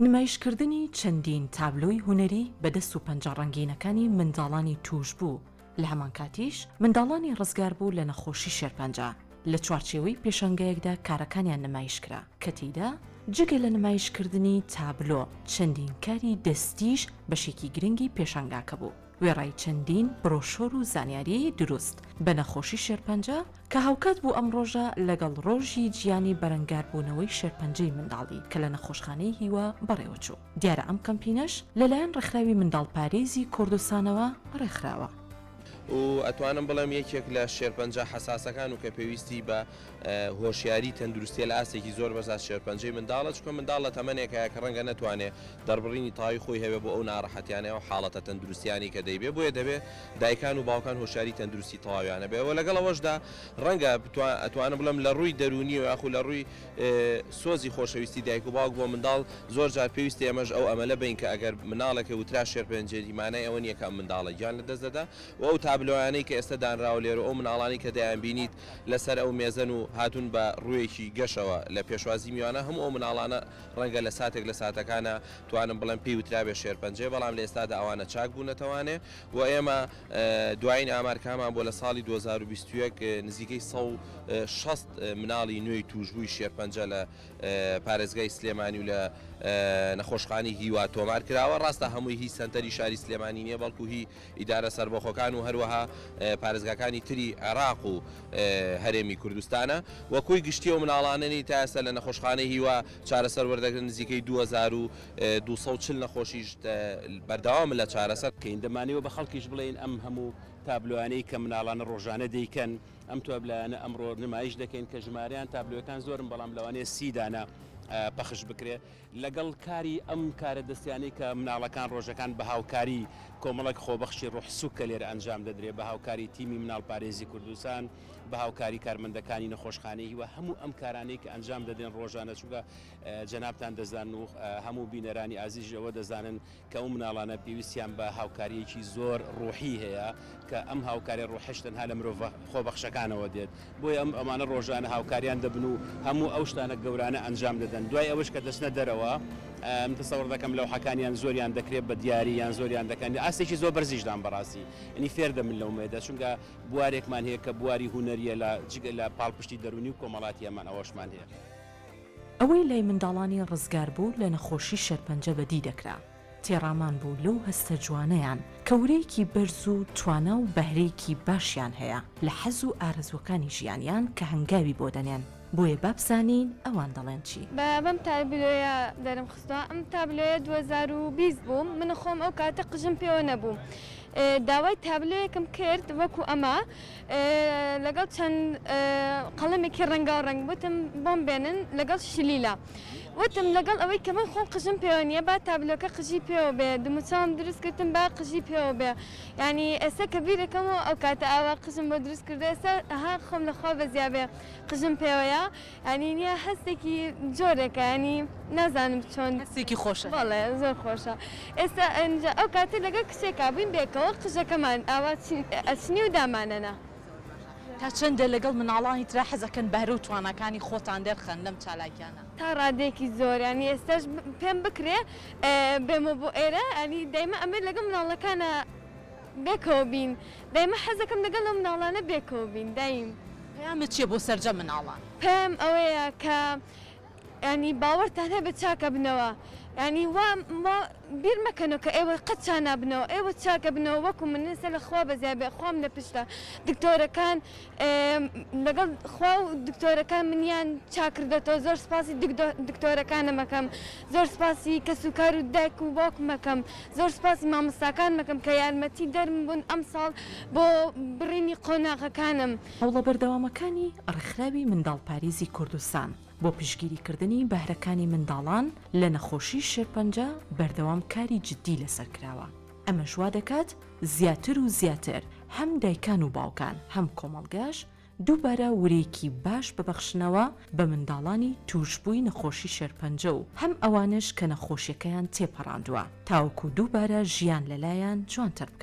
نمایشکردنی چەندین تابلۆی هونەری بە دەست و پەنجە ڕەنگینەکانی منداڵانی تووشبوو، لە هەمانکاتیش منداڵانی ڕزگاربوو لە نەخۆشی شێرپەنجە، لە چوارچێوەی پێشانگایەکدا کارەکانیان نمایشکرا کە تێیدا جگە لە نمایشکردنی تابلۆ، چەندین کاری دەستیش بەشێکی گرنگی پێشانگاکە بوو. وێڕای چەندین برۆشۆر و زانیاریی دروست بە نەخۆشی شێرپەنجە کە هاوکات بوو ئەم ڕۆژە لەگەڵ ڕۆژی جیانی بەرەنگاربوونەوەی شێرپەنجەی منداڵی کە لە نەخۆشخانەی هیوا بەڕێوەچوو. دیارە ئەم کەمپینەش لەلایەن ڕێکخراوی منداڵپارێزی کوردستانەوە ڕێکخراوە. و ئەتوانم بڵێم یەکێک لە شێرپەنجە حەساسەکان و کە پێویستی بە هۆشیاری تەندروستیە لە ئاستێکی زۆر بەرزا شێرپەنجەی منداڵە، چونکە منداڵ لە تەمەنێکایە کە ڕەنگە نەتوانێ دەربڕینی تەواوی خۆی هەبێ بۆ ئەو ناڕەحەتیانە و حاڵەتە تەندروستیانەی کە دەیبێ، بۆیە دەبێ دایکان و باوکان هۆشیاری تەندروستی تەواویان هەبێ و لەگەڵ ئەوەشدا ڕەنگە ئەتوانم بڵێم لە ڕووی دەروونیەوە یاخود لە ڕووی سۆزی خۆشەویستی دایک و باوک بۆ منداڵ زۆر جار پێویستە ئێمەش ئەو ئەمەلە بین کە ئەگەر مناڵێکە وترا شێرپەنجەیەتی مانای ئەوە نییە کە ئەم منداڵە گیان لەدەست دەدا و ئەو تابلۆیانەی کە ئێستا دانراوە لێرە و ئەو مناڵانەی کە دەیانبینیت لەسەر ئەو مێزەن و هاتوون بە ڕوویەکی گەشەوە لە پێشوازی میوانە هەموو ئەو مناڵانە ڕەنگە لە ساتێک لە ساتەکانا توانم بڵێم پێی وترابێ شێرپەنجەیە بەڵام لە ئێستادا ئەوانە چاک بوونەتەوانێ و ئێمە دوایین ئامار کە هەمان بووە لە ساڵی 2021 نزیکەی 160 مناڵی نوێی تووشبووی شێرپەنجە لە پارێزگای سلێمانی و لە نەخۆشخانەی هیوا تۆمار کراوە ڕاستە هەمووی هی سەنتەری شاری سلێمانی نییە بەڵکو هی ئیدارە سەربەخۆکان و هەروەها پارێزگاکانی تری عێراق و هەرێمی کوردستانە و کۆی گشتی ئەو مناڵانەی تا ئێستا لە نەخۆشخانەی هیوا چارەسەر وەردەگرن نزیکەی 2240 نەخۆشیش بەردەوامن لە چارەسەر. کەین دەمانەوێ بە خەڵکیش بڵێین ئەم هەموو تابلۆیانەی کە مناڵانە ڕۆژانە دەیکەن ئەم تابلۆیانە ئەمڕۆ نمایش دەکەین کە ژمارەیان تابلۆیەکان زۆرن بەڵام لەوانەیە 30 دانە پەخش بکرێ لەگەڵ کاری ئەم کارە دەستیانەی کە مناڵەکان ڕۆژەکان بە هاوکاری کۆمەڵێک خۆبەخشی ڕۆح سوک کە لێرە ئەنجام دەدرێ بە هاوکاری تیمی مناڵپارێزی کوردستان بە هاوکاری کارمەندەکانی نەخۆشخانەی هیوا هەموو ئەم کارانەی کە ئەنجام دەدرێن ڕۆژانە چونکە جەنابتان دەزانن و هەموو بینەرانی ئازیزیش ئەوە دەزانن کە ئەو مناڵانە پێویستیان بە هاوکارییەکی زۆر ڕوحی هەیە کە ئەم هاوکاریە ڕوحەش تەنها لە مرۆڤە خۆبەخشەکانەوە دێت بۆیە ئەم ئەمانە ڕۆژانە هاوکاریان دەبن و هەموو ئەو شتانە گەورانە ئەنجام دەدەن دوای ئەوەش کە دەچنە دەرەوە من تەسەوڕ دەکەم لەوحەکانیان زۆریان دەکرێت بە دیاری یان زۆریان دەکەن لە ئاستێکی زۆر بەرزیشدان بەڕاستی یعنی فێر دەبن لەو مێدە چونکە بوارێکمان هەیە کە بواری هونەریە لە جگە لە پاڵپشتی دەروونی و کۆمەڵاتی هەمان ئەوەشمان هەیە. ئەوەی لای منداڵانی ڕزگاربوو لە نەخۆشی شێرپەنجە بەدی دەکرا، تێڕامان بوو لەو هەستە جوانەیان کە ورەیەکی بەرز و توانا و بەهرەیەکی باشیان هەیە لە حەز و ئارەزووەکانی ژیانیان کە هەنگاوی بۆ دەنێن، بۆیە با بزانین ئەوان دەڵێن چی. بە بەم تابلۆیە دەرم خستوە ئەم تابلۆیە 2020 بوو من خۆم ئەو کاتە قژم پێوە نەبوو داوای تابلۆیەکم کرد وەکو ئەمە لەگەڵ چەند قەڵەمێکی ڕەنگاو ڕەنگ وتم بۆم بێنن لەگەڵ شلیلە وتم لەگەڵ ئەوەی کە من خۆم قژم پێوە نییە با تابلۆکە قژی پێوە بێ دموچاوم دروست کردم با قژی پێوە بێ یعنی ئێستا کە بیرەکەمەوە ئەو کاتە ئاوا قژم بۆ دروست کردو ئێستا ها خۆم لە خوا بەزیا بێ قژم پێوەیە یانی نیە هەستێکی جۆرێکە یانی نازانم چۆن هەستێکی خۆشە بەڵێ زۆر خۆشە ئێستا ئەنجا ئەو کاتە لەگەڵ کچێکا بووین بێکەوە قژەکەمان ئاوا ئەچنی و دامانەنا. تا چەندە لەگەڵ مناڵانی ترا حەزەکەن بەهرە و تواناکانی خۆتان دەرخەن لەم چالاکیانە؟ تا ڕادەیەکی زۆر یانی ئێستاش پێم بکرێ بێمەوە بۆ ئێرە یانی دایمە ئەمەوێ لەگەڵ مناڵەکانا بێکەوە بین دایمە حەزەکەم لەگەڵ ئەو مناڵانە بێکەوە بین دایم. پەیامت چیە بۆ سەرجەم مناڵان؟ پەیام ئەوەیە کە یانی باوەڕتان هەبێت چاکەبنەوە یانی وا وا بیر مەکەنەوە کە ئێوە قەت چا نابنەوە ئێوە چاکەبنەوە وەکو من ئێستا لە خوا بەزیاد بێ خوام لە پشتە دکتۆرەکان لەگەڵ خوا و دکتۆرەکان منیان چاکردۆتەوە زۆر سپاسی دکتۆرەکانم ئەکەم زۆر سپاسی کەسوکار و دایک و باوکم ئەکەم زۆر سپاسی مامۆستاکانم ئەکەم کە یارمەتی دەرم بوون ئەمساڵ بۆ بڕینی قۆناغەکانم. هەوڵە بەردەوامەکانی ڕێکخراوی منداڵپاریزی کوردستان بۆ پشتگیریکردنی بەهرەکانی منداڵان لە نەخۆشی شێرپەنجە بەردەوام کاری جددی لەسەر کراوە، ئەمەش وا دەکات زیاتر و زیاتر هەم دایکان و باوکان هەم کۆمەڵگاش دووبارە ورەیەکی باش ببەخشنەوە بە منداڵانی تووشبووی نەخۆشی شێرپەنجە و هەم ئەوانەش کە نەخۆشیەکەیان تێپەڕاندووە تاوەکو دووبارە ژیان لەلایان جوانتر بکەن.